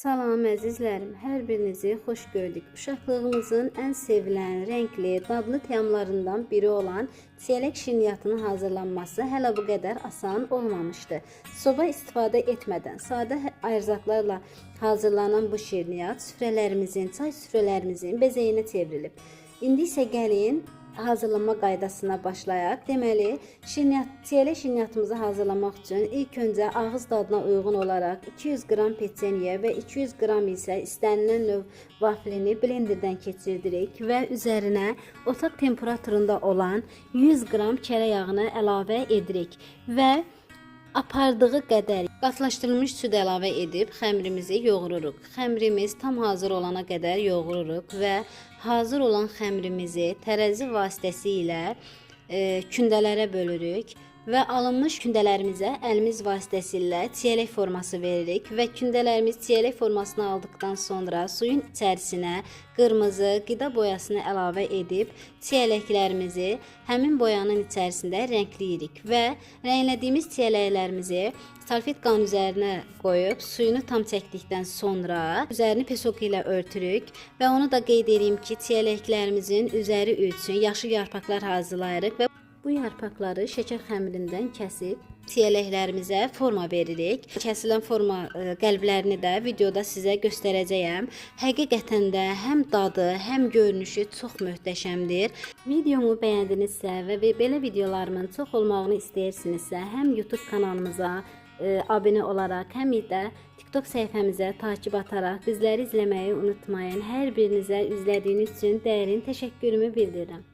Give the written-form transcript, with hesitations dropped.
Salam əzizlərim, hər birinizi xoş gördük. Uşaqlığımızın ən sevilən, rəngli, dadlı təamlarından biri olan çiyələk şirniyyatının hazırlanması hələ bu qədər asan olmamışdı. Soba istifadə etmədən sadə ərzaqlarla hazırlanan bu şirniyyat süfrələrimizin, çay süfrələrimizin bəzəyinə çevrilib. İndi isə gəlin hazırlanma qaydasına başlayaq. Deməli, çiyələk şirniyyatımızı hazırlamaq üçün ilk öncə ağız dadına uyğun olaraq 200 qram peçeniye və 200 qram isə istənilən növ vaflini blenderdən keçirdirik və üzərinə otaq temperaturunda olan 100 qram kərə yağını əlavə edirik və apardığı qədər qatlaşdırılmış süd əlavə edib xəmirimizi yoğururuq. Xəmirimiz tam hazır olana qədər yoğururuq və hazır olan xəmirimizi tərəzi vasitəsilə kündələrə bölürük və alınmış kündələrimizə əlimiz vasitəsilə çiyələk forması veririk və kündələrimiz çiyələk formasını aldıqdan sonra suyun içərisinə qırmızı qida boyasını əlavə edib çiyələklərimizi həmin boyanın içərisində rəngləyirik və rənglədiyimiz çiyələklərimizi salfetkanın üzərinə qoyub suyunu tam çəkdikdən sonra üzərini pesok ilə örtürük və onu da qeyd edeyim ki, çiyələklərimizin üzəri üçün yaşıl yarpaqlar hazırlayırıq və bu yarpaqları şəkər xəmirindən kəsib çiyələklərimizə forma veririk. Kəsilən forma qəlblərini də videoda sizə göstərəcəyəm. Həqiqətən də həm dadı, həm görünüşü çox möhtəşəmdir. Videomu bəyəndinizsə və belə videolarımın çox olmağını istəyirsinizsə, həm YouTube kanalımıza abunə olaraq, həm də TikTok səhifəmizə takip ataraq bizləri izləməyi unutmayın. Hər birinizə izlədiyiniz üçün dərin təşəkkürümü bildirirəm.